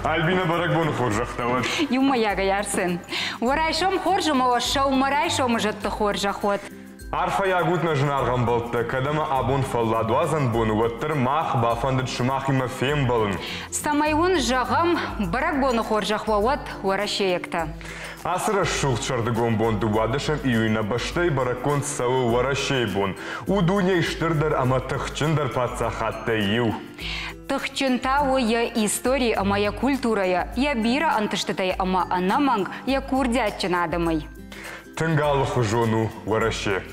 Альбина бӕрӕгбоны хорзӕх дӕ уӕд. Иумӕйагӕй Арсен. Уӕ райсом хорз ӕмӕ уӕ сӕумӕрайсомы зӕдты хорзӕх уӕд. Арфӕйаг ут нӕ зынаргъ ӕмбӕлттӕ, кӕд ӕмӕ абон фӕлладуадзӕн бон у, уӕддӕр мах бафӕндыд сымахимӕ фембӕлын. Цӕмӕй уын зӕгъӕм, бӕрӕгбоны хорзӕх уӕ уӕд, уӕрӕсейӕгтӕ. Ацы рӕсугъд сӕрдыгон бон дыууадӕсӕм июнь нӕ бӕстӕйы бӕрӕггонд цӕуы Уӕрӕсейы бон. У дунейы стырдӕр ӕмӕ тыхджындӕр паддзахадтӕй иу. Тыхджын та у йӕ истори ӕмӕ йӕ культурӕйӕ, йӕ бирӕ ӕнтыстытӕй ӕмӕ ӕнӕмӕнг йӕ курдиатджын адӕмӕй. Тынг алыхуызон у Уӕрӕсе.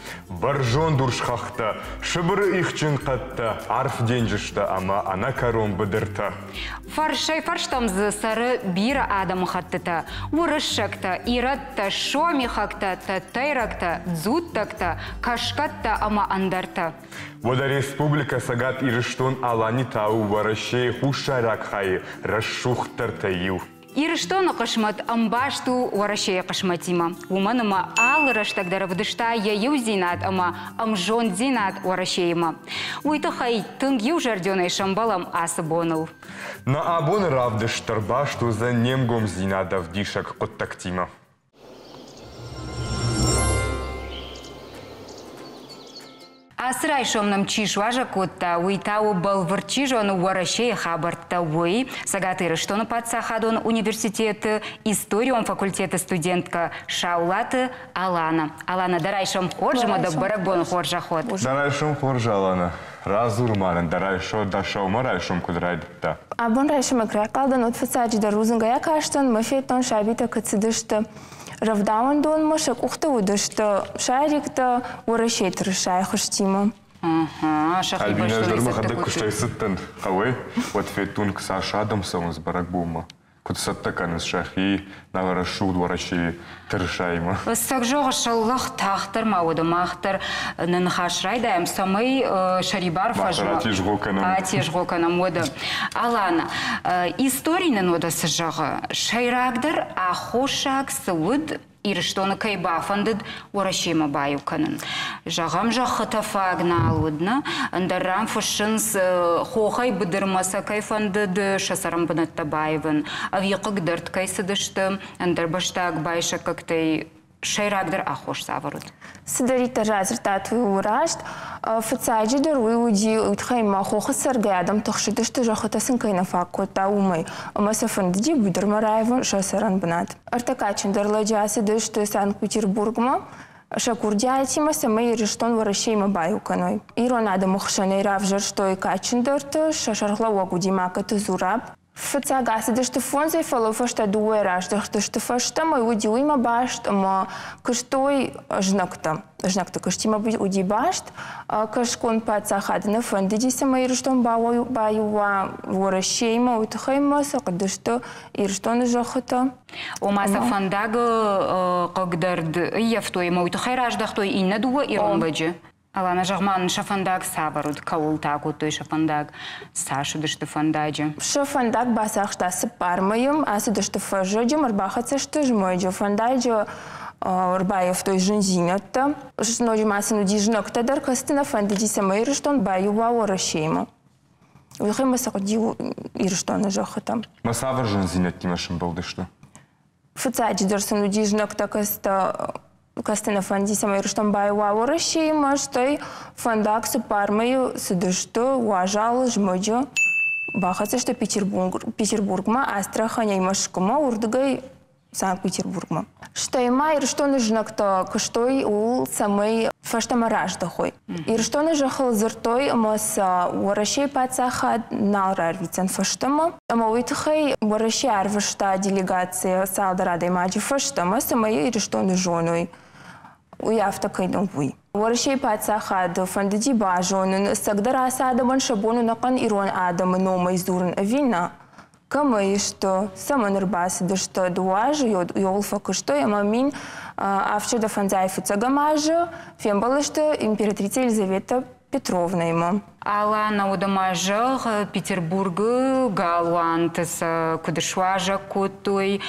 Бӕрзонд урс хӕхтӕ, Сыбыры ихджын хъӕдтӕ, арф денджызтӕ ӕмӕ ӕнӕкӕрон быдыртӕ. Фӕрсӕй-фӕрстӕм дзы цӕры бирӕ адӕмыхӕттытӕ: уырыссӕгтӕ, ирӕттӕ, сомихӕгтӕ, тӕтӕйрӕгтӕ, дзуттӕгтӕ, кӕсгӕттӕ ӕмӕ ӕндӕртӕ. Уӕдӕ Республикӕ Цӕгат Ирыстон-Алани та у Уӕрӕсейы хуссайраг хайы рӕсугъддӕртӕй иу. Ирыстоны хъысмӕт ӕмбаст у Уӕрӕсейы хъысмӕтимӕ, уымӕн ӕмӕ алы рӕстӕг дӕр ӕвдыста йӕ иудзинад ӕмӕ ӕмзонддзинад Уӕрӕсеимӕ. Уый тыххӕй тынг иузӕрдионӕй сӕмбӕлӕм ацы боныл. Нӕ абоны равдыст дӕр баст уыдзӕн не нгомдзинад ӕвдисӕг хъуыддӕгтимӕ. Ацы райсом нӕм чи суазӕг кодта, уый та у бӕлвырд чи зоны Уӕрӕсейы хабӕрттӕ, уый Цӕгат Ирыстоны паддзахадон университеты историон факультеты студенткӕ Саулаты Алана. Алана, дӕ райсом хорз ӕмӕ дӕ бӕрӕгбоны хорзӕх уӕд. Дӕ райсом хорз, Алана. Радзур ма нын, дӕ райсом, дӕ сӕумӕрайсом куыд райдыдта? Абон райсомӕй куы райхъал дӕн, уӕд фыццаджыдӕр рудзынгӕй акастӕн, мӕ федтон, сабитӕ куыд цыдысты рӕвдауӕндонмӕ, сӕ къухты уыдысты шариктӕ Уӕрӕсейы тырысайы хуызтимӕ. Альбинӕ, ӕз дӕр мӕхӕдӕг куыстӕй цыдтӕн хъӕуӕй, уӕд федтон, цас адӕм цӕуынц бӕрӕгбонмӕ. Куыд цӕттӕ кӕнынц сӕхи нӕ рӕсугъд Уӕрӕсейы тырысаимӕ. Ӕцӕг зӕгъыс, ӕллӕх, тагъддӕр ма уӕдӕ мах дӕр нӕ ныхас райдайӕм, цӕмӕй сӕрибар фӕзмӕ атезгъо кӕнӕм. Атезгъо кӕнӕм уӕдӕ. Алана, истори нын уӕдӕ цы зӕгъы? Сӕйрагдӕр аххосаг цы уыд, Ирыстоны кӕй бафӕндыд Уӕрӕсемӕ баиу кӕнын. Зӕгъӕм, зӕххытӕ фаг нал уыд, нӕ? Ӕндӕр ран фыссынц, хохӕй быдырмӕ сӕ кӕй фӕндыд сӕ цӕрӕнбынӕттӕ баивын, ӕви хъыгдӕрд кӕй цыдысты ӕндӕр бӕстаг байсӕггӕгтӕй сӕйрагдӕр аххос цавӕр уыд? Цыдӕриддӕр радзырдтат, уый у раст. Фыццаджыдӕр уый уыди, уый тыххӕй ма хохы цӕргӕ адӕм тыхсыдысты, зӕххытӕ сын кӕй нӕ фаг кодта, уымӕй. Ӕмӕ сӕ фӕндыди быдырмӕ раивын сӕ цӕрӕн бынат. Ӕртӕккаджындӕр лӕджы ацыдысты Санкт-Петербургмӕ сӕ курдиатимӕ, цӕмӕй Ирыстон Уӕрӕсеимӕ баиу кӕной. Ирон адӕмы хсӕнӕй равзӕрстой кадджындӕрты, сӕ сӕргълӕууӕг уыди Макъоты Зураб. Фыццаг ацыдысты фондзӕй, фӕлӕ фӕстӕ дыууӕ раздӕхтысты фӕстӕмӕ, уыди уыимӕ баст ӕмӕ куыстой знӕгтӕ. Знӕгты куыстимӕ уыди баст. Кӕсгон паддзахады нӕ фӕндыди, цӕмӕй Ирыстон баиу уа Уӕрӕсеимӕ, уый тыххӕй ма сӕ хъуыдысты Ирыстоны зӕххытӕ. Ома сӕ фӕндагы хъыгдӕрд ӕййӕфтой ӕмӕ уый тыххӕй раздӕхтой иннӕ дыууӕ ирон лӕджы. Алана, зӕгъ-ма нын, сӕ фӕндаг цавӕр уыд, кӕуылты акодтой сӕ фӕндаг, цас уыдысты фӕндаджы? Сӕ фӕндаг бацахста цыппар мӕйы, ацыдысты фӕззӕджы, ӕрбахӕццӕ сты зымӕджы. Фӕндаджы ӕрбаййӕфтой зындзинӕдтӕ. Ноджы ма сын уыди знӕгтӕ дӕр, кӕцыты нӕ фӕндыди, цӕмӕй Ирыстон баиу уа Уӕрӕсеимӕ. Уый тыххӕй сӕ хъуыди Ирыстоны зӕххытӕм. Ма цавӕр зындзинӕдтимӕ сӕмбӕлдысты? Фыццаджыдӕр сын уыди знӕгтӕ, кӕцытӕ кӕцыты нӕ фӕнди, цӕмӕй Ирыстон баиу Уӕрӕсеимӕ, стӕй фӕндаг цыппар мӕйы цыдысты уазалы зымӕджы. Бахӕццӕ сты Петербургмӕ, Астраханӕй Мӕскуымӕ, уырдыгӕй Санкт-Петербургмӕ. Стӕй ма Ирыстоны знӕгтӕ куыстой ууыл, цӕмӕй фӕстӕмӕ раздӕхой. Ирыстоны зӕххыл дзырдтой, ӕмӕ сӕ Уӕрӕсейы паддзахад нал рарвитдзӕн фӕстӕмӕ. Ӕмӕ уый тыххӕй Уӕрӕсе арвыста делегацийӕ цалдӕр адӕймаджы фӕстӕмӕ, цӕмӕй Ирыстоны зоной, уый афтӕ кӕй нӕу, уый. Уӕрӕсейы паддзахады фӕндыди базонын, ӕцӕгдӕр ацы адӕмӕн сӕ бон ӕнӕхъӕн ирон адӕмы номӕй дзурын ӕви нӕ. Кӕмӕй сты, цӕмӕн ӕрбацыдысты, дыууӕ азы йыл фӕкуыстой ӕмӕ 1705 фыццӕгӕм азы фембӕлдысты императрицӕ Елизавета. Петровнаимӕ. Алана, уӕдӕ ма зӕгъ, Петербургы галуанты сӕ куыд суазӕг кодтой,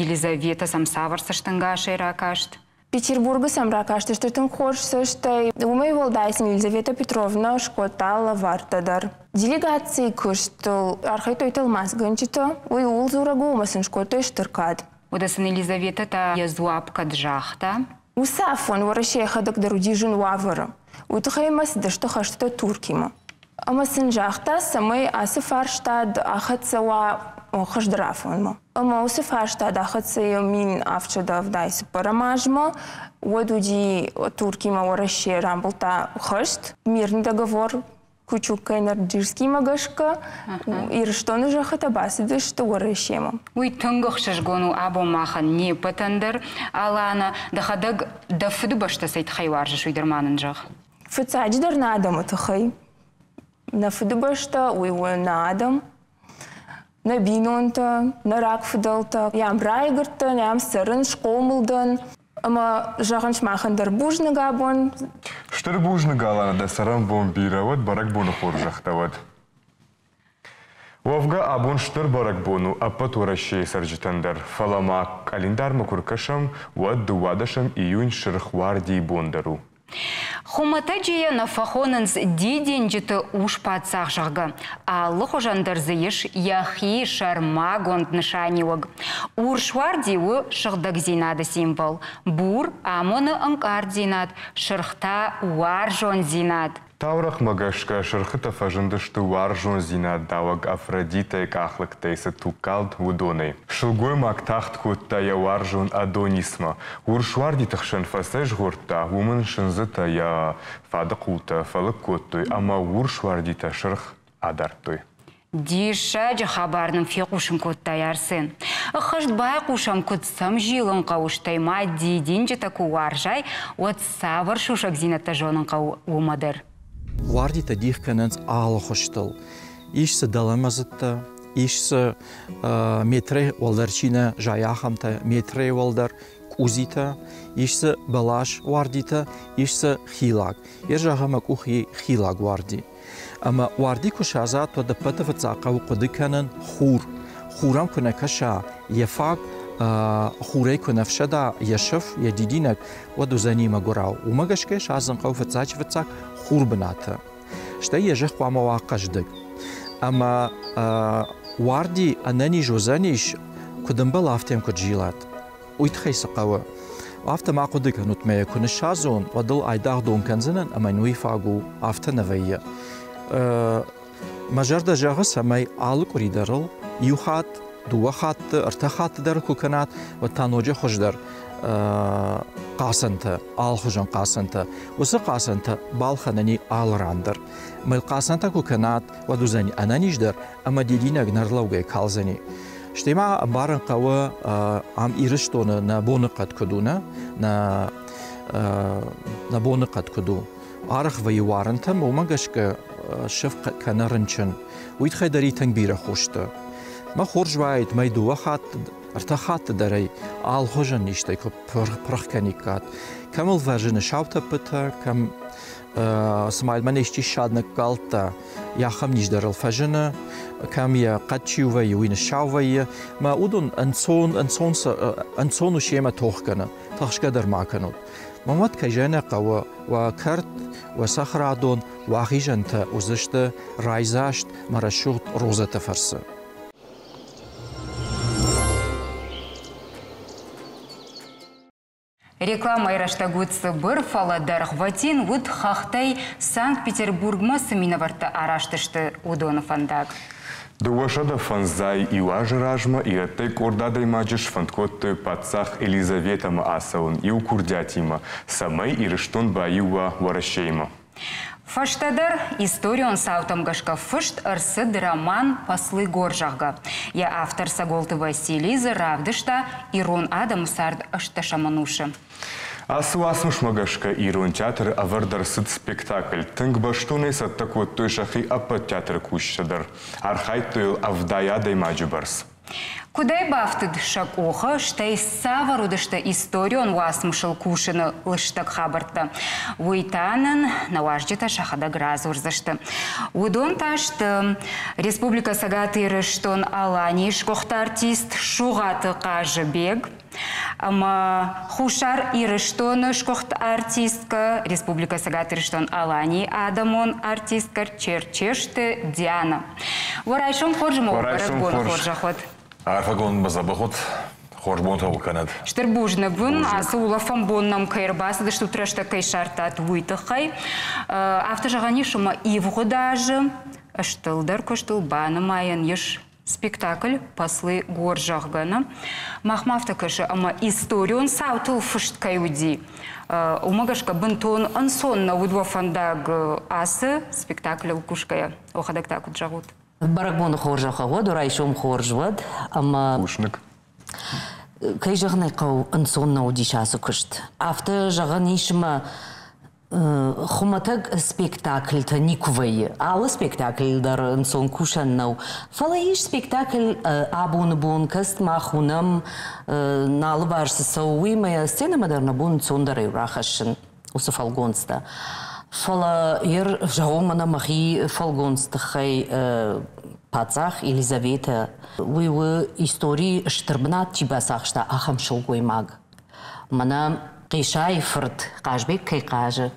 Елизаветӕ сӕм цавӕр цӕстӕнгасӕй ракаст? Петербургы сӕм ракастысты тынг хорз цӕстӕй. Уымӕй уӕлдай сын Елизавета Петровна скодта лӕвӕрттӕ дӕр. Делегацийы куыстыл архайдтой тӕлмацгӕнджытӕ. Уый ууыл дзурӕг у, ӕмӕ сын скодтой стыр кад. Уӕдӕ сын Елизаветӕ та йӕ дзуапп кӕд загъта? Уыцы афон Уӕрӕсе йӕхӕдӕг дӕр уыди зын уавӕры. Уый тыххӕй ма цыдысты хӕстытӕ Туркимӕ. Ӕмӕ сын загъта, цӕмӕй ацы фарстад ахӕццӕ уа хуыздӕр афонмӕ. Ӕмӕ уыцы фарстад ахӕццӕ 1774 азмӕ. Уӕд уыди Туркимӕ Уӕрӕсе рамбылдта хӕст. Мирный договор Кучук кӕнӕ Рджирскимӕ гӕсгӕ Ирыстоны зӕххытӕ бацыдысты Уӕрӕсемӕ. Уый тынг ӕхсызгон у абон махӕн не ппӕтӕн дӕр. Алана, дӕхӕдӕг дӕ фыдыбӕстӕ цӕй тыххӕй уарзыс, уый дӕр ма нын зӕгъ. Фыццаджыдӕр нӕ адӕмы тыххӕй. Нӕ фыдыбӕстӕ, уый у нӕ адӕм, нӕ бинонтӕ, нӕ рагфыдӕлтӕ. Йӕм райгуырдтӕн, йӕм цӕрын, схъомыл дӕн. Ӕмӕ зӕгъын сымахӕн дӕр бузныг абон. Стыр бузныг, Алана, дӕ цӕрӕнбон бирӕ уӕд, бӕрӕгбоны хорзӕх дӕ уӕд. Уӕвгӕ, абон стыр бӕрӕгбон у ӕппӕт Уӕрӕсейы цӕрджытӕн дӕр, фӕлӕ ма къӕлиндармӕ куы ркӕсӕм, уӕд дыууадӕсӕм июнь Сырх уардийы бон дӕр у. Хуымӕтӕджы йӕ нӕ фӕхонынц дидинджыты ус-паддзах, зӕгъгӕ. Алыхуызӕн дӕр дзы ис йӕхи сӕрмагонд нысаниуӕг. Урс уарди у сыгъдӕгдзинады символ, бур амоны ӕнкъарддзинад, сырх та уарзондзинад. Таурӕгъмӕ гӕсгӕ сырхытӕ фӕзындысты уарзондзинад дауӕг Афродитӕйы къахлӕгтӕй цы тугкалд, уыдонӕй. Сылгоймаг тагъд кодта йӕ уарзон Адонисмӕ. Урс уардиты хсӕн фӕцӕйзгъордта, уым ын сындзытӕ йӕ фадыхъултӕ фӕлыг кодтой ӕмӕ урс уардитӕ сырх адардтой. Диссаджы хабар нын фехъусын кодтай, Арсен. Ӕххӕст байхъусӕм, куыд сӕм зилын хъӕуы, стӕй ма дидинджытӕ куы уарзай, уӕд цавӕр сусӕгдзинӕдтӕ зонын хъӕуы, уымӕ дӕр. Уардитӕ дих кӕнынц алы хуызтыл. Ис дзы дӕлӕмӕдзыдтӕ, ис дзы метрӕй уӕлдӕр чи нӕ зайы, ахӕмтӕ, метрӕй уӕлдӕр къудзитӕ, ис дзы бӕлас уардитӕ, ис дзы хилаг. Йе зӕгъӕм, мӕ къух и хилаг уарди. Ӕмӕ уарди куы садзат, уӕд ӕппӕты фыццаг хъӕуы хъуыды кӕнын хур. Хурӕн куы нӕ кӕса, йӕ фаг хурӕй куы нӕ фсӕда йӕ сыф, йӕ дидинӕг, уӕд уыдзӕни мӕгуырау. Уымӕ гӕсгӕ садзын хъӕуы фыццаджы-фыццаг хур бынаты. Стӕй йӕ зӕхх хъуамӕ уа хъӕздыг. Ӕмӕ уарди ӕнӕниз уыдзӕнис, куыд ӕмбӕлы, афтӕ йӕм куыд зилат. Уый тыххӕй цы хъӕуы? Афтӕ ма хъуыды кӕнут, мӕ куы ныссадзон, уӕд ыл айдагъ дон кӕндзынӕн ӕмӕ йын уый фаг у, афтӕ нӕ вӕййы. Мӕ зӕрдӕ зӕгъы, цӕмӕй алы къуыри дӕр ыл иу хатт, дыууӕ хатты, ӕртӕ хатты дӕр куы кӕнат, уӕд та ноджы хуыздӕр хъацӕнтӕ, алыхуызон хъацӕнтӕ. Уыцы хъацӕнтӕ балхӕнӕн и алы ран дӕр. Мӕ хъацӕнтӕ куы кӕнат, уӕд уыдзӕни ӕнӕниздӕр ӕмӕ дидинӕг нӕ рлӕугӕ калдзӕни. Стӕй ма ӕмбарын хъӕуы, ам Ирыстоны нӕ боныхъӕд куыд у, нӕ, нӕ боныхъӕд куыд у. Арӕх вӕййы уарынтӕм, уымӕ гӕсгӕ сыф кӕнӕ рынчын. Уый тыххӕй дӕр итынг бирӕ хосты. Мӕ хорз уаид, мӕй дыууӕ хатты, ӕртӕ хатты дӕр ӕй алхуызӕн низтӕй куы пырх кӕниккат. Кӕм ыл фӕзыны сау тӕппытӕ, кӕм цыма мӕн исчи ссад ныккалдта, ахӕм низ дӕр ыл фӕзыны, кӕм йӕ хъӕд чи вӕййы, уый ныссау вӕййы. Мӕ уыдон ӕнцон, ӕнцон, ӕнцон у семӕ тох кӕнын, тыхсгӕ дӕр ма кӕнут. Мӕн уӕд кӕй зӕгъын хъӕуы, уӕ кӕрт, уӕ цӕхӕрадон, уӕ ахизӕнтӕ уыдзысты райдзаст мӕ рӕсугъд розӕты фӕрцы. Рекламӕйы рӕстӕг уыд цыбыр, фӕлӕ дӕргъвӕтин уыд хӕхтӕй Санкт-Петербургмӕ цы минӕвӕрттӕ араст сты, уыдоны фӕндаг. 205 иу азы размӕ ирӕттӕй къорд адӕймаджы сфӕнд кодтой паддзах Елизаветӕмӕ ацӕуын иу курдиатимӕ, цӕмӕй Ирыстон баиу уа Уӕрӕсеимӕ. Фӕстӕдӕр историон цаутӕм гӕсгӕ фыст ӕрцыд роман «Послы гор», зӕгъгӕ. Йӕ автор Цӕголты Василий дзы равдыста ирон адӕмы цард ӕстдӕсӕм ӕнусы. Ацы уацмысмӕ гӕсгӕ ирон театры ӕвӕрд ӕрцыд спектакль. Тынг бӕстонӕй цӕттӕ кодтой сӕхи ӕппӕт театры кусджытӕ дӕр. Архайдтой йыл 70 адӕймаджы бӕрц. Куыдӕй бафтыд сӕ къухы, стӕй цавӕр уыдысты историон уацмысыл кусыны лыстӕг хабӕрттӕ, уый та нын нӕ уазджытӕ сӕхӕдӕг радзурдзысты. Уыдон та сты Республикӕ Цӕгат Ирыстон-Аланийы сгуыхт артист Сугъаты Хъазыбег ӕмӕ Хуссар Ирыстоны сгуыхт артисткӕ, Республикӕ Цӕгат Ирыстон-Аланийы адӕмон артисткӕ Черчесты Диана. Уӕ райсом хорз ӕмӕ уӕ бӕрӕгбоны хорзӕх уӕд! Арфӕгонд мӕ дзӕбӕх уыд, хорз бонтӕ уыл кӕнӕд. Стыр бузныг уын, ацы улӕфӕн бон нӕм кӕй ӕрбацыдыстут, рӕстӕг кӕй ссардтат, уый тыххӕй. Афтӕ зӕгъӕн ис, ӕмӕ ивгъуыд азы стылдӕр куыстыл банымайӕн ис спектакль «Послы гор», зӕгъгӕ, нӕ? Махмӕ афтӕ кӕсы, ӕмӕ историон цаутыл фыст кӕй уыди, уымӕ гӕсгӕ бынтон ӕнцон нӕ уыд уӕ фӕндаг ацы спектаклыл кусгӕйӕ. Уӕхӕдӕг та куыд зӕгъут? Бӕрӕгбоны хорзӕх уӕд, райсом хорз уӕд ӕмӕ Бузныг. Кӕй зӕгъын ӕй хъӕуы, ӕнцон нӕ уыдис ацы куыст. Афтӕ зӕгъӕн ис, ӕмӕ хуымӕтӕг спектакльтӕ никуы вӕййы. Алы спектакль дӕр ӕнцон кусӕн нӕу. Фӕлӕ ис спектакль абоны бон, кӕд мах уынӕм, нӕ алыварс цы цӕуы, уыимӕ сценӕмӕ дӕр нӕ бон ӕнцондӕрӕй рахӕссын уыцы фӕлгонцтӕ. Фӕлӕ ер зӕгъон мӕнӕ мӕхи фӕлгонц тыххӕй паддзах Елизаветӕ, уый у историйы стыр бынат чи бацахста, ахӕм сылгоймаг. Мӕнӕ Хъисайы фырт Хъазбег кӕй хъазы,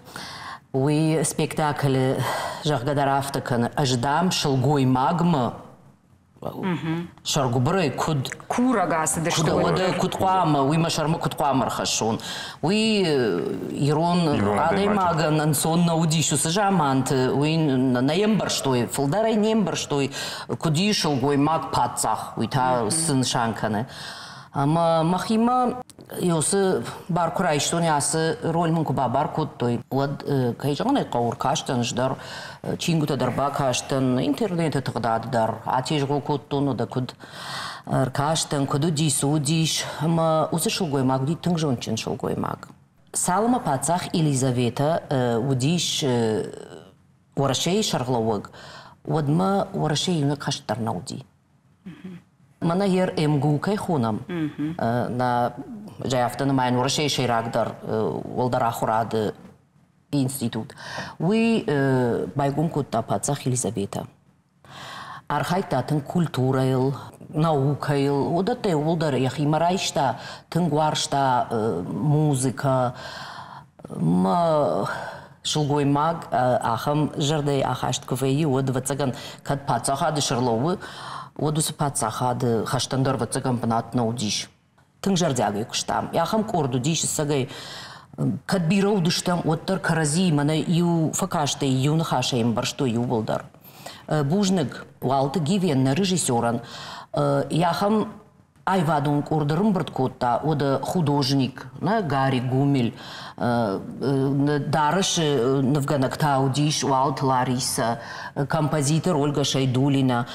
уый спектаклы зӕгъгӕ дӕр афтӕ кӕны, ӕз, дам, сылгоймагмӕ сӕргуыбырӕй куыд курӕг ацыдысты. Уӕдӕ куыд хъуамӕ, уый мӕ сӕрмӕ куыд хъуамӕ ӕрхӕссон? Уый ирон адӕймагӕн ӕнцон нӕ уыдис уыцы заманты, уый нӕ йе мбӕрстой, фылдӕрӕй не мбӕрстой, куыд ис сылгоймаг паддзах, уый та цы нысан кӕны. Ӕмӕ мӕхимӕ уыцы бар куы райстон, ацы роль мын куы бабар кодтой, уӕд, кӕй зӕгъын ӕй хъӕуы, ӕркастӕн ӕз дӕр, чингуытӕ дӕр бакастӕн, интернеты тыгъдад дӕр атезгъо кодтон, уӕдӕ куыд ӕркастӕн, куыд уыди, цы уыдис. Ӕмӕ уыцы сылгоймаг уыди тынг зондджын сылгоймаг. Цалынмӕ паддзах Елизаветӕ уыдис Уӕрӕсейы сӕргълӕууӕг, уӕдмӕ Уӕрӕсейы иунӕг хӕст дӕр нӕ уыди. Мӕнӕ ер МГУ кӕй хонӕм, нӕ афтӕ нымайын Уӕрӕсейы сӕйрагдӕр уӕлдӕр ахуырады институт, уый байгом кодта паддзах Елизаветӕ. Архайдта тынг культурӕйыл, наукӕйыл, уыдӕттӕ иууылдӕр йӕхимӕ райста, тынг уарзта музыкӕ. Мӕ сылгоймаг ахӕм зӕрдӕйы ахаст куы вӕййы, уӕд, ӕвӕццӕгӕн, кӕд паддзахады сӕрлӕууы, уӕд уыцы паддзахады хӕстӕн дӕр, ӕвӕццӕгӕн, бынат нӕ уыдис. Тынг зӕрдиагӕй куыстам. Ахӕм къорд уыдис, ӕцӕгӕй, кӕд бирӕ уыдыстӕм, уӕддӕр кӕрӕдзийы мӕнӕ иу фӕкастӕй, иу ныхасӕй ӕмбӕрстой иууылдӕр. Бузныг Уалты Гивен, нӕ режиссерӕн, ахӕм аивадон къорд ӕрӕмбырд кодта, уӕдӕ художник, нӕ Гарри Гумель, дарӕсы нывгӕнӕг та уыдис Уалты Ларисӕ, композитор Ольга Шайдулина.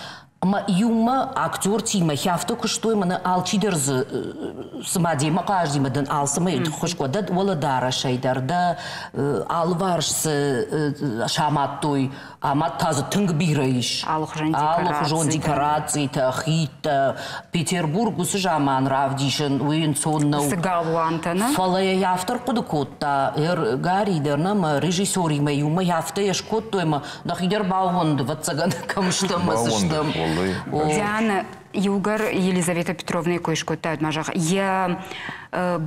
Ӕмӕ иумӕ актертимӕ афтӕ куыстой, мӕнӕ алчидӕр дзы цыма демӕ хъазтимӕ дын алцӕмӕй хуыз код, дӕ уӕлӕдарӕсӕй дӕр, дӕ алыварс цы самадтой, Амад та дзы тынг бирӕ ис. Алыхуызон декорацитӕ, хидтӕ. Петербург уыцы заман равдисын уый ӕнцон нӕу. Цы галуантӕ, нӕ? Фӕлӕ йӕ автор хъуыды кодта, Гарри дӕр нӕ ӕмӕ режиссеримӕ иумӕ афтӕ йӕ скодтой ӕмӕ нӕхи дӕр баууӕнд, ӕвӕццӕгӕн, кӕм стӕм ӕмӕ цы стӕм. Диана, иугӕр Елизавета Петровнайы кой скодта, ма зӕгъ, йӕ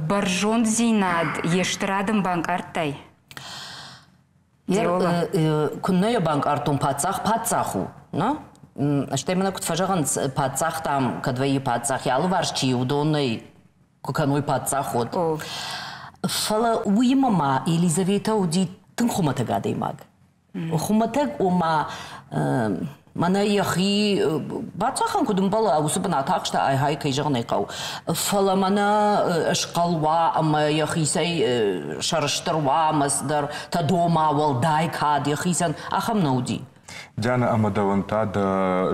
бӕрзонддзинад йе стыр адӕм банкъардтай? Куыннӕ йӕ банкъардтон, паддзах паддзах у, нӕ? Стӕй мӕнӕ куыд фӕзӕгъынц, паддзах, дам, кӕд вӕййы паддзах, йӕ алыварс чи уыдонӕй куы кӕной паддзах, уӕд. Фӕлӕ уыимӕ ма Елизаветӕ уыди тынг хуымӕтӕг адӕймаг. Хуымӕтӕг, ома мӕнӕ йӕхи паддзахӕн куыд ӕмбӕлы, уыцы бынат ахста, ай-гьай, кӕй зӕгъын ӕй хъӕуы. Фӕлӕ мӕнӕ схъал уа ӕмӕ йӕхицӕй сӕрыстыр уа ӕмӕ цыдӕр тӕдома уӕлдай кад йӕхицӕн, ахӕм нӕ уыди. Диана, ӕмӕ дӕуӕн та дӕ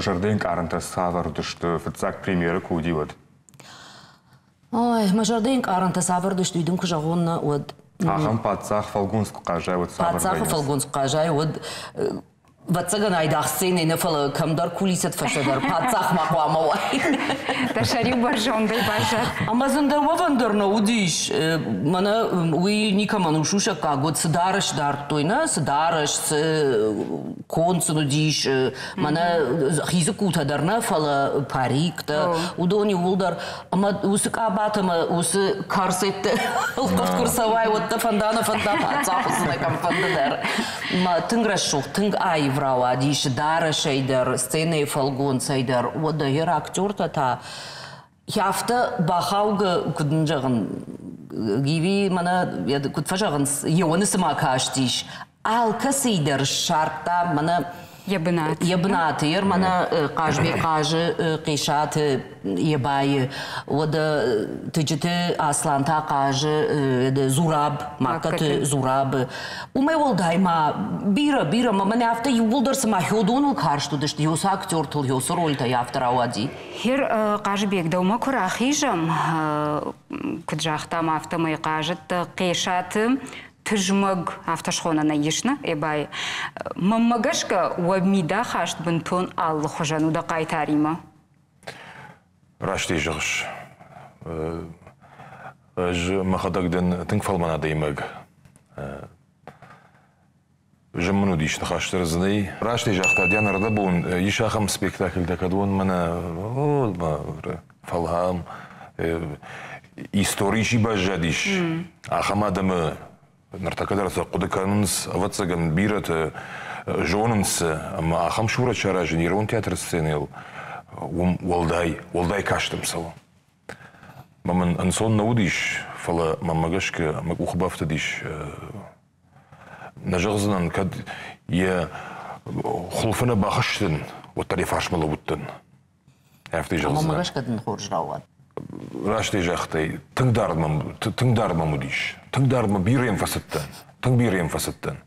зӕрдӕйы ӕнкъарӕнтӕ цавӕр уыдысты, фыццаг премьерӕ куы уыди, уӕд? Ой, мӕ зӕрдӕйы ӕнкъарӕнтӕ цавӕр уыдысты, уый дын куы зӕгъон, нӕ, уӕд. Ахӕм паддзах фӕлгонц куы хъазай, уӕд цавӕр Паддзахы фӕлгонц куы хъазай, уӕд. Ӕвӕццӕгӕн айдагъ сценӕ нӕ, фӕлӕ кӕмдӕр кулисӕт фӕстӕдӕр паддзах ма хъуамӕ уай. Дӕ сӕр-иу бӕрзондӕй баззад. Ӕмӕ дзы ӕндӕр уӕвӕн дӕр нӕ уыдис. Мӕнӕ уый никӕмӕн у сусӕггаг, уӕд цы дарӕс дардтой, нӕ? Цы дарӕс, цы конд сын уыдис, мӕнӕ хидзыккутӕ дӕр нӕ, фӕлӕ париктӕ, уыдон иууылдӕр. Ӕмӕ уыцы къабатӕ ӕмӕ уыцы корсеттӕ ӕлхъывд куы рцӕуай, уӕд дӕ фӕнда нӕ фӕнда паддзах уыдзынӕ кӕмфӕнды дӕр. Тынг рӕсугъд, тынг аив рауадис дарӕсӕй дӕр, сценӕйы фӕлгонцӕй дӕр. Уӕдӕ йӕ актертӕ та афтӕ бахаугӕ, куыд ын зӕгъын, Гиви мӕнӕ куыд фӕзӕгъынц, еуӕны цыма кастис, алкӕцыйы дӕр ссардта мӕнӕ йӕ бынат. Йӕ бынаты. Йер мӕнӕ Хъазбег хъазы Хъесаты Ебайы, уӕдӕ Тыджыты Аслан та хъазы Зураб, Магкаты Зурабы. Уымӕй уӕлдай ма бирӕ, бирӕ, мӕнӕ афтӕ иууылдӕр цыма хёдоныл карст уыдысты, ёсы актертыл, ёсы рольтӕй афтӕ рауади. Хер Хъазыбег, дӕумӕ куы рахизӕм, куыд загътам, афтӕмӕй хъазыдтӕ Хъесаты тызмӕг, афтӕ схонӕн ӕй ис, нӕ, Эбайы. Мӕнмӕ гӕсгӕ, уӕ мидахаст бынтон алыхуызӕн у дӕ хъайтаримӕ. Раст ӕй зӕгъыс. Ӕз мӕхӕдӕг дӕн тынг фӕлмӕн адӕймаг. Зын мын уыдис ныхас дӕр дзы нӕй. Раст ӕй загъта Диана ӕрдӕбон, ис ахӕм спектакльтӕ, кӕд уон мӕнӕ фӕлӕ историйы чи баззадис, ахӕм адӕмы ныртӕккӕ дӕр сӕ хъуыды кӕнынц, ӕвӕццӕгӕн, бирӕтӕ зонынц сӕ, ӕмӕ ахӕм сурӕт саразын ирон театры сценӕйыл уым уӕлдай, уӕлдай каст ӕм цӕуы. Мӕ мын ӕнцон нӕ уыдис, фӕлӕ мӕнмӕ гӕсгӕ мӕ къухы бафтыдис. Нӕ зӕгъдзынӕн, кӕд йӕ хуылфы нӕ бахызтӕн, уӕддӕр йӕ фарсмӕ лӕууыдтӕн. Афтӕ зӕгъдзынӕн. Ӕмӕ гӕсгӕ дын хорз рауад. Раст ӕй загътай, тынг дард мӕм, тынг дард мӕм уыдис. Тынг дард мӕ бирӕ йӕм фӕцыдтӕн. Тынг бирӕ йӕм фӕцыдтӕн.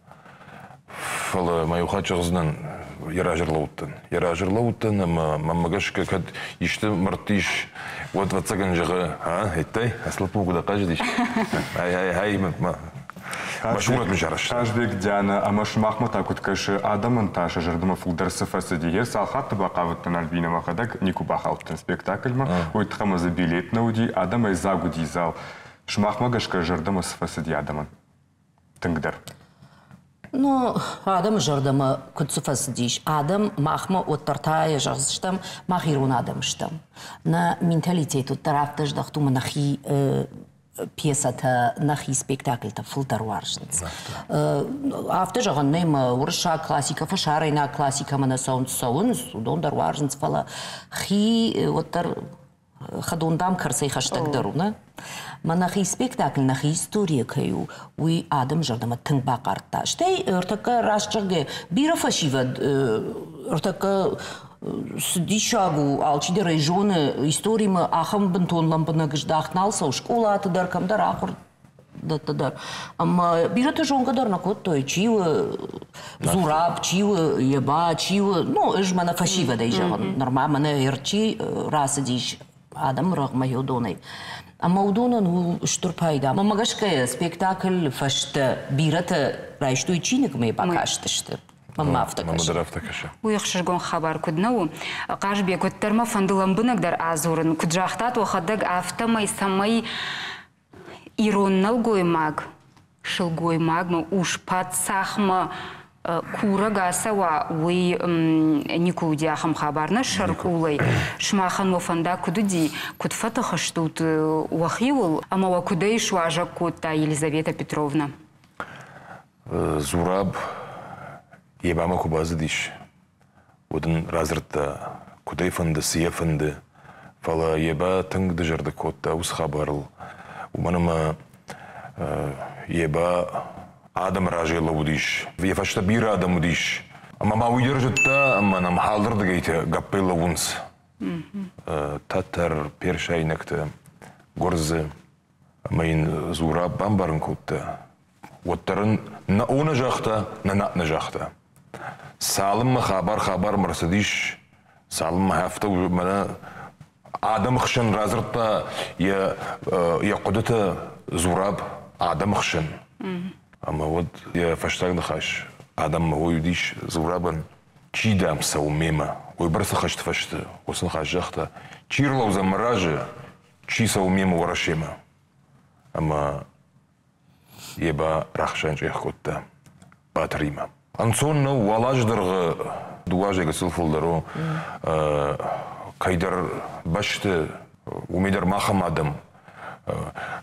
Фӕлӕ мӕ иу хатт зӕгъдзынӕн, йӕ разы ӕрлӕууыдтӕн. Йӕ разы ӕрлӕууыдтӕн ӕмӕ мӕнмӕ гӕсгӕ кӕд исты мӕрдты ис, уӕд ӕвӕццӕгӕн зӕгъы, а, еттӕй, ацы лӕппу куыд ахъазыдис. Ай, ай, ай, мӕ сурӕт мын сарӕзта. Хъазбег Диана, ӕмӕ сымахмӕ та куыд кӕсы, адӕмӕн та сӕ зӕрдӕмӕ фылдӕр цы фӕцыди? Йе цал хатты бахъавыдтӕн Альбинӕ мӕхӕдӕг никуы бахаудтӕн спектакльмӕ, уый тыххӕй ӕмӕ дзы билет нӕ уыди, адӕмӕй дзаг уыди зал. Сымахмӕ гӕсгӕ зӕрдӕмӕ цы фӕцыди адӕмӕн? Тынгдӕр. Ну, адӕмы зӕрдӕмӕ куыд цы фӕцыдис? Адӕм махмӕ уӕддӕр та йӕ зӕгъдзыстӕм, мах ирон адӕм стӕм. Нӕ менталитет уӕддӕр афтӕ здӕхт у, нӕхи пьесӕтӕ, нӕхи спектакльтӕ фылдӕр уарзынц. Афтӕ зӕгъӕн нӕй, мӕ уырыссаг классикӕ, фӕсарӕйнаг классикӕмӕ нӕ цӕуынц, цӕуынц, уыдон дӕр уарзынц, фӕлӕ хи уӕддӕр хӕдон, дам, кӕрцӕй хӕстӕгдӕр у, нӕ? Мӕ нӕхи спектакль нӕхи историйӕ кӕй у, уый адӕмы зӕрдӕмӕ тынг бахъардта. Стӕй ӕртӕккӕ раст зӕгъгӕ, бирӕ фӕсивӕд ӕртӕккӕ цы диссаг у, алчидӕр ӕй зоны, историмӕ ахӕм бынтон лӕмбынӕг здӕхт нал цӕуы скъолаты дӕр, кӕмдӕр ахуыр дӕтты дӕр. Ӕмӕ бирӕтӕ зонгӕ дӕр нӕ кодтой, чи у Зураб, чи у Еба, чи у, ну, ӕз мӕнӕ фӕсивӕдӕй зӕгъын, нырма мӕнӕ ӕрчи рацыдис адӕмы рӕгъмӕ уыдонӕй. Ӕмӕ уыдонӕн у стыр пайда. Мӕнмӕ гӕсгӕ, спектакль фӕстӕ бирӕтӕ райстой чиныгмӕ бакастысты. Мӕнмӕ афтӕ кӕсы. Мӕнмӕ дӕр афтӕ кӕсы. Уый ӕхсызгон хабар куыд нӕ у. Хъазбег, уӕддӕр мӕ фӕнды лӕмбынӕгдӕр адзурын. Куыд загътат уӕхӕдӕг, афтӕмӕй цӕмӕй ирон нӕлгоймаг сылгоймагмӕ, ус-паддзахмӕ курӕг ацӕуа, уый никуы уыди ахӕм хабар нӕ сӕркъулӕй. Сымахӕн уӕ фӕндаг куыд уыди, куыд фӕтых стут уӕхиуыл ӕмӕ уӕ куыдӕй суазӕг кодта Елизавета Петровна? Зураб Ебамӕ куы бацыдис, уӕд ын радзырдта, куыд ӕй фӕнды, цы йӕ фӕнды. Фӕлӕ Еба тынг дызӕрдыг кодта уыцы хабарыл, уымӕн ӕмӕ Еба адӕмы разӕй лӕууыдис, йӕ фӕстӕ бирӕ адӕм уыдис. Ӕмӕ ма уый дӕр зыдта, ӕмӕ нӕм алырдыгӕйты гӕппӕй лӕууынц. Тӕтӕр, персайнӕгтӕ, гуырдзы. Ӕмӕ йын Зураб бамбарын кодта, уӕддӕр ын нӕ о нӕ загъта, нӕ нӕ нӕ загъта. Цалынмӕ хабар хабармӕ рцыдис, цалынмӕ афтӕ мӕнӕ адӕмы хсӕн радзырдта йӕ, йӕ хъуыдытӕ Зураб адӕмы хсӕн. Ӕмӕ уӕд йӕ фӕстаг ныхас Адӕммӕ уый уыдис Зурабӕн, чи, дам, цӕуы мемӕ, уыйбӕрцы хӕст фӕсты, уыцы ныхас загъта, чи рлӕудзӕн мӕ разы, чи цӕуы мемӕ Уӕрӕсемӕ. Ӕмӕ йе ба рахсӕнчъех кодта Батыримӕ. Ӕнцон нӕу, уал азы дӕргъы дыууӕ азӕй гыццыл фылдӕр у, кӕйдӕр бӕсты, уымӕй дӕр махӕм адӕм,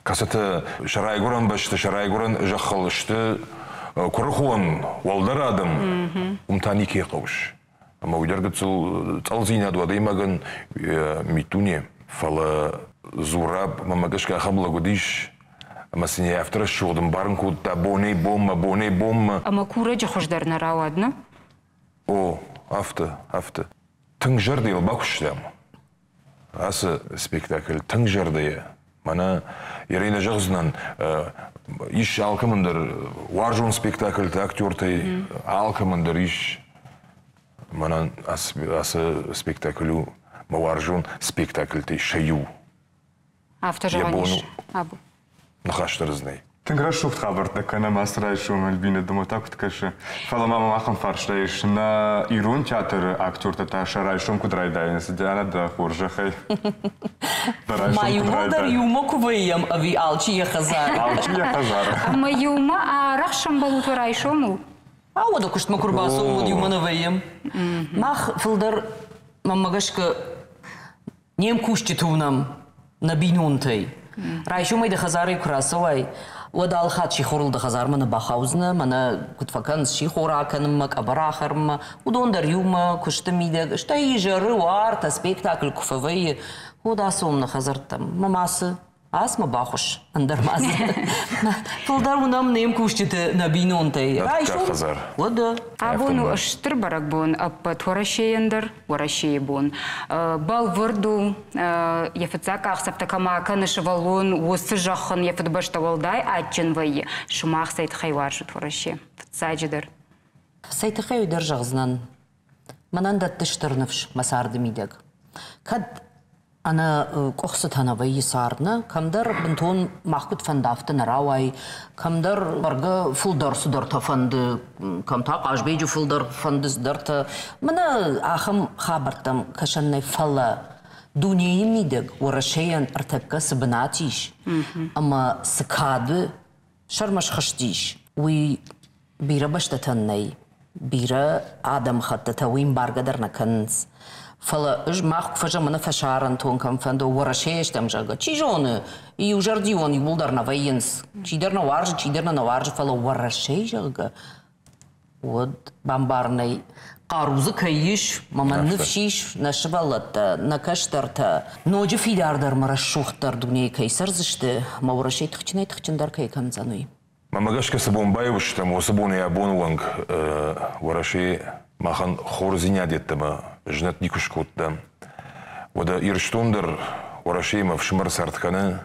кӕцыты сӕ райгуырӕн бӕсты, сӕ райгуырӕн зӕххыл сты куырыхон, уӕлдӕр адӕм, уым та никӕй хъӕуыс. Ӕмӕ уый дӕр гыццыл цъӕлдзинад у адӕймагӕн миддуне, фӕлӕ Зураб, мӕнмӕ гӕсгӕ, ахӕм лӕг уыдис, ӕмӕ сын йӕ афтӕ рӕсугъд ӕмбарын кодта бонӕй-бонмӕ, бонӕй-бонмӕ. Ӕмӕ курӕджы хуыздӕр нӕ рауад, нӕ? О, афтӕ, афтӕ. Тынг зӕрдӕйыл бакуыстам. Ацы спектакль тынг зӕрдӕйӕ. Мӕнӕ Иринӕ зӕгъдзынӕн, ис алкӕмӕн дӕр уарзон спектакльтӕ актертӕй, алкӕмӕн дӕр ис. Мӕнӕн ацы спектакль у мӕ уарзон спектакльтӕй сӕ иу. Афтӕ зӕгъӕн ис. Ныхас дӕр дзы нӕй. Тынг рӕсугъд хабӕрттӕ кӕнӕм ацы райсом, Альбина, дӕумӕ та куыд кӕсы? Фӕлӕ ма мӕм ахӕм фарста ис, нӕ ирон театры актертӕ та сӕ райсом куыд райдайынц? Диана, дӕ хорзӕхӕй. Дӕ райсом Ма куыд иууылдӕр райдайы? иумӕ куы вӕййӕм ӕви алчи йӕ хӕдзары? Алчи йӕ хӕдзары. Ӕмӕ иумӕ арӕх сӕмбӕлут уӕ райсомыл? Ау, уӕдӕ куыстмӕ куы рбацӕуӕм, уӕд иумӕ нӕ вӕййӕм. Мах фылдӕр, мӕнмӕ гӕсгӕ, не мкусджыты уынӕм нӕ бинонтӕй. Райсомӕй дӕ хӕдзарӕй куы рацӕуай, уӕд алы хатт сихорыл дӕ хӕдзармӕ нӕ бахаудзынӕ, мӕнӕ куыд фӕкӕнынц сихор акӕнынмӕ, къӕбӕр ахӕрынмӕ, уыдон дӕр иумӕ куысты мидӕг, стӕй изӕры уартӕ спектакль куы фӕвӕййы, уӕд ацӕуӕм нӕ хӕдзӕрттӕм. Мӕ ма цы? Ацмӕ бахуысс, ӕндӕр ма цы. Фылдӕр уынӕм не мкусджыты нӕ бинонтӕй. Райсом хӕдзар. Уӕдӕ. Абон у стыр бӕрӕгбон ӕппӕт Уӕрӕсейӕн дӕр, Уӕрӕсейы бон. Бӕлвырд у, йӕ фыццаг къахдзӕфтӕ кӕмӕ кӕны сывӕллон, уыцы зӕхх ын йӕ фыдыбӕстӕ уӕлдай адджын вӕййы. Сымах цӕй тыххӕй уарзут Уӕрӕсе? Фыццаджыдӕр. Цӕй тыххӕй уый дӕр зӕгъдзынӕн. Мӕнӕн дӕтты стыр ныфс мӕ царды мидӕг. Кӕд ӕнӕ къуыхцытӕ нӕ вӕййы цард, нӕ? Кӕмдӕр бынтон мах куыд фӕнды, афтӕ нӕ рауайы, кӕмдӕр бӕргӕ фылдӕр цыдӕртӕ фӕнды, кӕм та Хъазбеджы фылдӕр фӕнды цыдӕртӕ. Мӕнӕ ахӕм хабӕрттӕм кӕсӕн нӕй, фӕлӕ дунейы мидӕг Уӕрӕсейӕн ӕртӕккӕ цы бынат ис ӕмӕ цы кады сӕрмӕ схызтис, уый бирӕ бӕстӕтӕн нӕй, бирӕ адӕмыхӕттытӕ уый ӕмбаргӕ дӕр нӕ кӕнынц. Фӕлӕ ӕз мах куы фӕзӕгъӕм, нӕ фӕсарӕнтон кӕм фӕнды, Уӕрӕсейы стӕм, зӕгъгӕ, чи зоны, иузӕрдион иууылдӕр нӕ вӕййынц. Чидӕр нӕ уарзы, чидӕр нӕ нӕ уарзы, фӕлӕ Уӕрӕсейы, зӕгъгӕ, уӕд бамбарынӕй хъару дзы кӕй ис, мӕ мӕн ныфс ис, нӕ сывӕллӕттӕ, нӕ кӕстӕртӕ ноджы фидардӕр мӕ рӕсугъддӕр дунейы кӕй цӕрдзысты, мӕ Уӕрӕсейы тыхджынӕй-тыхджындӕр кӕй кӕндзӕн, уый. Мӕнмӕ гӕсгӕ цы бон баиу стӕм, уыцы бонӕй абоны онг Уӕрӕсе махӕн хорздзинад йеддӕмӕ знӕт никуы скодта. Уӕдӕ Ирыстон дӕр Уӕрӕсеимӕ ӕфсымӕр цард кӕны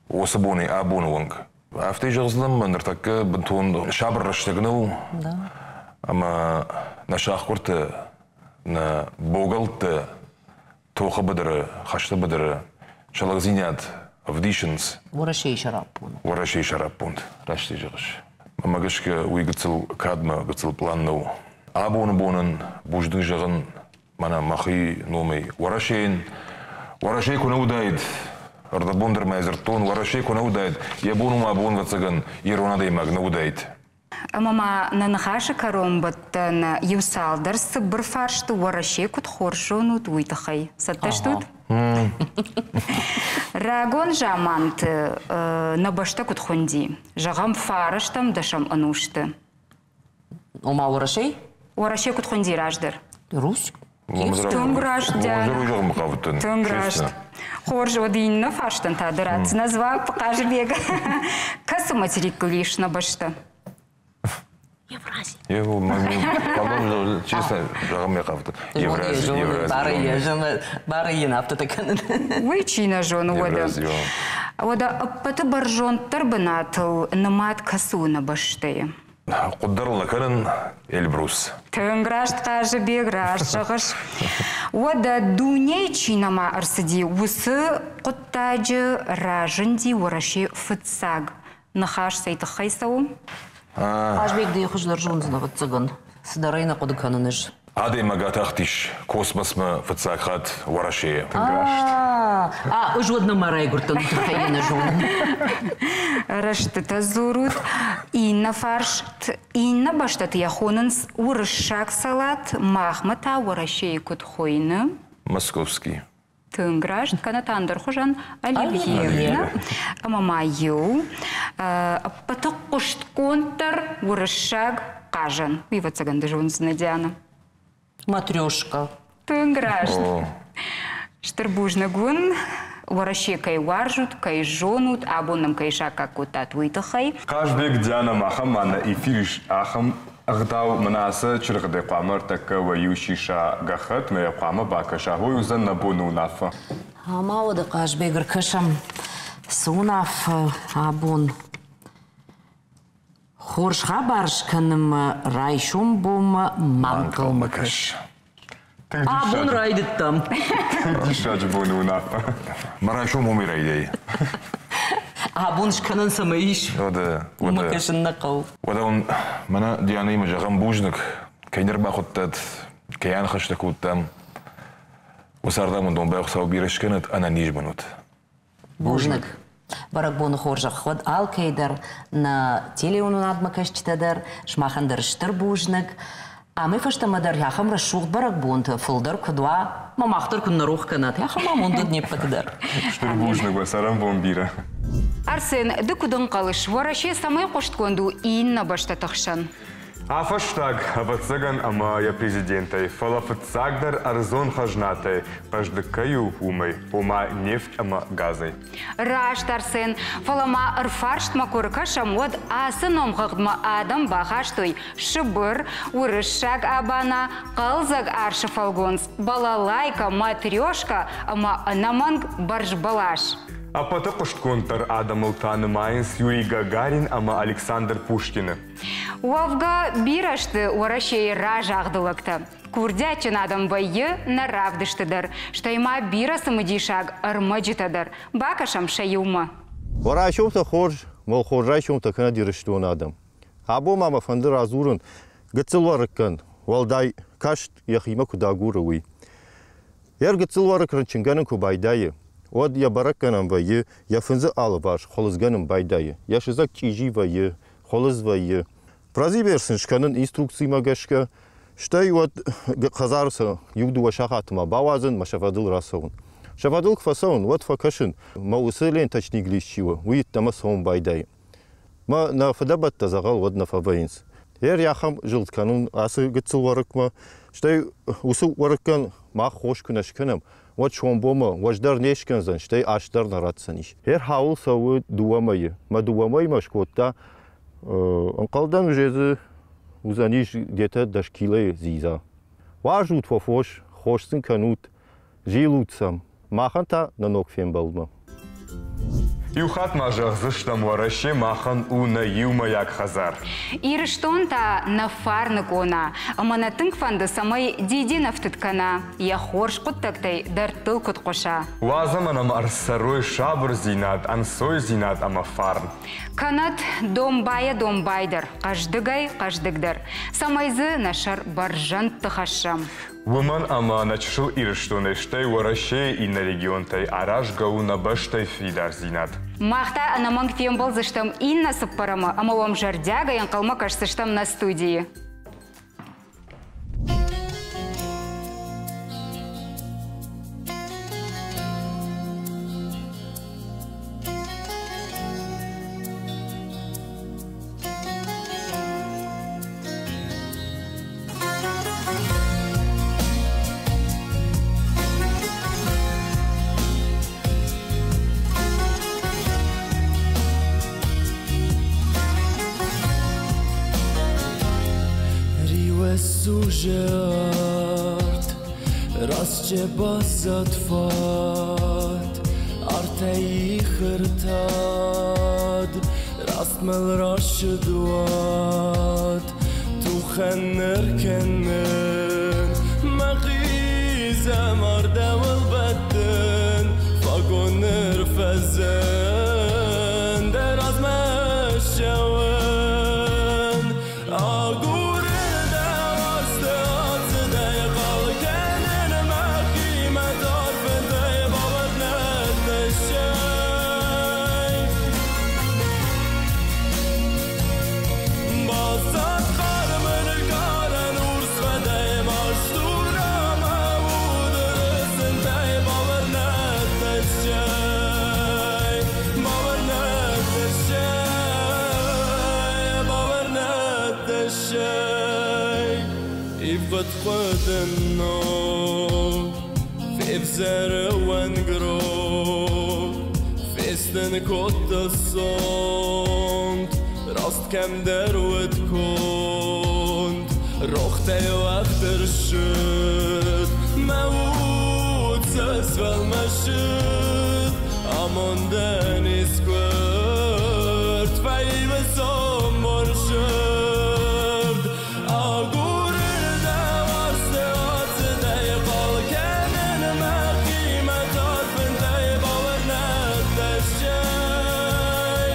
уыцы бонӕй абоны онг. Афтӕ зӕгъдзынӕн, мӕ ныртӕккӕ бынтон сабыр рӕстӕг нӕу, ӕмӕ нӕ сахгуырты, нӕ богӕлтты тохы быдыры, хӕсты быдыры сӕ лӕгдзинад ӕвдисынц. Уӕрӕсейы сӕраппонд. Уӕрӕсейы сӕраппонд, раст зӕгъыс. Мӕнмӕ гӕсгӕ уый гыццыл кадмӕ гыццыл пълан нӕу. Абоны бонӕн бузныг зӕгъын мӕнӕ мӕхи номӕй Уӕрӕсейӕн. Уӕрӕсе куы нӕ уыдаид, ӕрдӕбон дӕр ма дзырдтон, Уӕрӕсе куы нӕ уыдаид, йӕ бон у мӕ бон, ӕвӕццӕгӕн, ирон адӕймаг нӕ уыдаид. Ӕмӕ ма нӕ ныхасы кӕронбӕттӕн иу цалдӕр цыбыр фарсты Уӕрӕсе куыд хорз зонут, уый тыххӕй. Цӕттӕ стут? Рагон заманты нӕ бӕстӕ куыд хуынди? Зӕгъӕм, фарӕстӕм дӕсӕм ӕнусты. Ома Уӕрӕсей? Уӕрӕсе куыд хуынди раздӕр? Русь. Тынг раст дӕ. Тынг раст. Хорз, уӕд иннӕ фарстӕн та ды ратдзынӕ дзуапп, Хъазыбег. Кӕцы материкыл ис нӕ бӕстӕ? Евразия. Честно, зӕгъын ме хъавты. Евразия, Евразия. Бары йын афтӕтӕ кӕнын. Уый чи нӕ зоны, уӕдӕ. Уӕдӕ ӕппӕты бӕрзонддӕр бынатыл нымад кӕцы у нӕ бӕстӕйы? Хъуыддӕр нӕ кӕнын, Эльбрус. Тынг раст, Хъазыбег, раст зӕгъыс. Уӕдӕ дунейы чи нӕма ӕрцыди, уыцы хъуыддаджы разынди Уӕрӕсе фыццаг. Ныхас цӕй тыххӕй цӕуы? Хъазбег дӕ хуыздӕр зондзӕн, ӕвӕццӕгӕн. Цыдӕр ӕй нӕ хъуыды кӕнын ӕз. Адӕймаг атахтис космосмӕ фыццаг хатт Уӕрӕсейы. Тынг раст. А, ӕз уӕд нӕма райгуырдтӕн, уый тыххӕй йӕ нӕ зонын. Рӕстытӕ дзурут. Иннӕ фарст иннӕ бӕстӕты йӕ хонынц уырыссаг салат, махмӕ та Уӕрӕсейы куыд хуыйны? Московский. Тынг раст, кӕнӕ та ӕндӕр хуызӕн оливье. Ӕмӕ ма иу ӕппӕты хъуыстгонддӕр уырыссаг хъазӕн. Уый, ӕвӕццӕгӕн, ды зондзынӕ, Диана. Матрешка. Тынг раст. Стыр бузныг уын, Уӕрӕсе кӕй уарзут, кӕй зонут, абон нӕм кӕй саккаг кодтат, уый тыххӕй. Хъазбег, Диана, махӕн ма нӕ эфир ис ахӕм ӕгъдау, мӕнӕ ацы чыргъӕдӕй хъуамӕ ӕртӕккӕ уӕ иу сиса гӕххӕтт, мӕ йӕ хъуамӕ бакӕса, уый уыдзӕн нӕ боны уынаффӕ. Ӕмӕ уӕдӕ Хъазбег ӕркӕсӕм, цы уынаффӕ абон. Хорз хабар скӕнынмӕ райсом бонмӕ ма ӕнхъӕлмӕ кӕс. Абон райдыдтам. Тынг диссаджы боны уынаффӕ. Мӕ райсом уымӕй райдайы. Абон скӕнӕн цӕмӕй ис, уымӕ кӕсын нӕ хъӕуы. Уӕдӕ уын мӕнӕ Дианӕимӕ зӕгъӕм бузныг, кӕй не рбахуыдтат, кӕй аныхӕстӕ кодтам. Уыцы ардӕм уын домбай Хуыцау бирӕ скӕнӕд, ӕнӕниз мын ут. Бузныг. Бӕрӕгбоны хорзӕх уӕд алкӕй дӕр, нӕ телеуынынадмӕ кӕсджытӕ дӕр, сымахӕн дӕр стыр бузныг. Амӕй фӕстӕмӕ дӕр ахӕм рӕсугъд бӕрӕгбонтӕ фылдӕр куыд уа, мӕ мах дӕр куыд нӕ рох кӕнат, ахӕм амонд уӕд не ппӕты дӕр. Стыр бузныг уӕ цӕрӕнбон бирӕ. Арсен, ды куыд ӕнхъӕлыс, Уӕрӕсе цӕмӕй хъуыстгонд у иннӕ бӕстӕты хсӕн? Афӕстаг, ӕвӕццӕгӕн, ӕмӕ йӕ президентӕй, фӕлӕ фыццагдӕр ӕрдзон хӕзнатӕй хъӕздыг кӕй у, уымӕй, ома нефть ӕмӕ газӕй. Раст, Арсен, фӕлӕ ма ӕрфарстмӕ куы ркӕсӕм, уӕд ацы номхыгъдмӕ адӕм бахастой Сыбыр, уырыссаг абана, хъӕлдзӕг арсы фӕлгонц, балалайка, матрешка ӕмӕ ӕнӕмӕнг бӕрзбӕлас. Ӕппӕты хъуыстгонддӕр адӕмыл та нымайынц Юрий Гагарин ӕмӕ Александр Пушкины. Уӕвгӕ, бирӕ сты Уӕрӕсейы разагъды лӕгтӕ. Курдиатджын адӕм вӕййы нӕ равдысты дӕр, стӕй ма бирӕ цымыдисаг ӕрмӕджытӕ дӕр. Бакӕсӕм сӕ иумӕ. Уӕ райсомтӕ хорз, уӕ хорз райсомтӕ кӕнӕд Ирыстоны адӕм. Абон ма мӕ фӕнды радзурын гыццыл уӕрыккӕн, уӕлдай каст йӕхимӕ куыд агуры, уый. Йӕ гыццыл уӕрыкк рынчынгӕнын куы байдайы, уӕд йӕ бӕрӕггӕнӕн вӕййы, йӕ фындзы алыварс хуылыдзгӕнын байдайы, йӕ сыдзӕг чъизи вӕййы, хуылыдз вӕййы. Прозибер сын скӕнын инструкцимӕ гӕсгӕ, стӕй уӕд хӕдзары сӕ иу-дыууӕ сахатмӕ бауадзын мӕ сӕ фӕдыл рацӕуын. Сӕ фӕдыл куы фӕцӕуын, уӕд фӕкӕсын, мӕ уыцы ленточник лист чи у, уый йеддӕмӕ цӕуын байдайы. Мӕ нӕ фыдӕбӕттӕ дзӕгъӕл уӕд нӕ фӕвӕййынц. Ер ахӕм зылд кӕнын ацы гыццыл уӕрыкмӕ, стӕй уыцы уӕрыккӕн мах хос куы нӕ скӕнӕм, уӕд сомбонмӕ уӕздӕр не скӕндзӕн, стӕй ас дӕр нӕ ратдзӕнис. Ер хауыл цӕуы дыууӕ мӕйы. Мӕ дыууӕ мӕймӕ скодта, ӕнхъӕлдӕн уже дзы уыдзӕнис где-то дӕс килойы дзидза. Уарзут уӕ фос, хос сын кӕнут, Зилут сӕм, махӕн та нӕ ног фембӕлдмӕ. Иу хатт ма зӕгъдзыстӕм, Уӕрӕсе махӕн у нӕ иумӕйаг хӕдзар. Ирыстон та нӕ фарны къона, ӕмӕ нӕ тынг фӕнды, цӕмӕй дидинӕфтыд кӕна, йӕ хорз хъуыддӕгтӕй дӕрдтыл куыд хъуыса. Уадз ӕмӕ нӕм ӕрцӕрой сабырдзинад, ӕнцойдзинад ӕмӕ фарн. Кӕнӕд домбайӕ домбайдӕр, хъӕздыгӕй хъӕздыгдӕр, цӕмӕй дзы нӕ сӕр бӕрзӕндты хӕссӕм. Уымӕн ӕмӕ нӕ чысыл Ирыстонӕй, стӕй Уӕрӕсейы иннӕ регионтӕй аразгӕ у нӕ бӕстӕйы фидардзинад. Мах та ӕнӕмӕнг фембӕлдзыстӕм иннӕ цыппӕрӕмы ӕмӕ уӕм зӕрдиагӕй ӕнхъӕлмӕ кӕсдзыстӕм нӕ студийы. Сужарт, расчебасат фат, артӕй хыртад, растмӕл ращыдуат, тухӕн ӕркӕнын, мӕ хъизӕмар дӕуыл бӕттын, фагон ӕрфӕзын, дӕ размӕ ссӕуын. царды ног, Февзӕры уӕнгрог, Фестын кодта сонт, Раст кӕмдӕр уыд конд, Рохтӕй уӕгъддӕр ссыд, Мӕ уд сӕ сфӕлмӕцыд, Амондӕн искуырд, Фӕивы сомбон сырд. Агурын дӕ уарзты ацыдӕй, Хъал кӕнын мӕхимӕ тарфынтӕй, Бауырнӕд дӕ стӕй.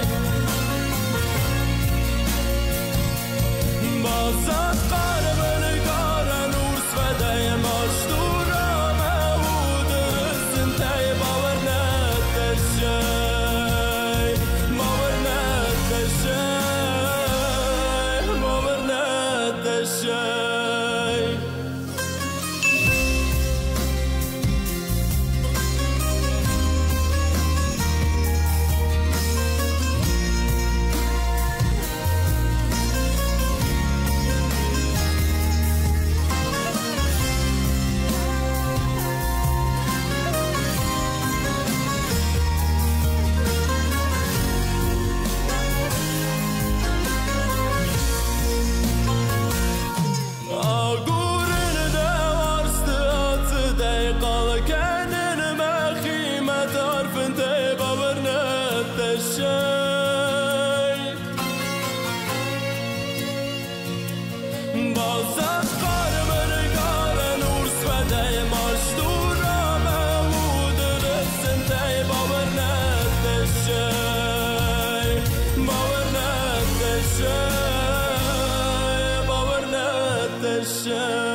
Баззад хъармы нкъарӕн урс фӕдӕй, Маст уромы уды рысынтӕй, Бауырнӕд дӕ стӕй, Бауырнӕд дӕ стӕй, Бауырнӕд дӕ стӕй. Агурын дӕ уарзты ацыдӕй, Хъал кӕнын мӕхимӕ тарфынтӕй, Бауырнӕд дӕ стӕй. Баззад хъармы нкъарӕн урс фӕдӕй, Маст уромы уды рысынтӕй, Бауырнӕд дӕ стӕй, Бауырнӕд дӕ стӕй, Бауырнӕд дӕ стӕй.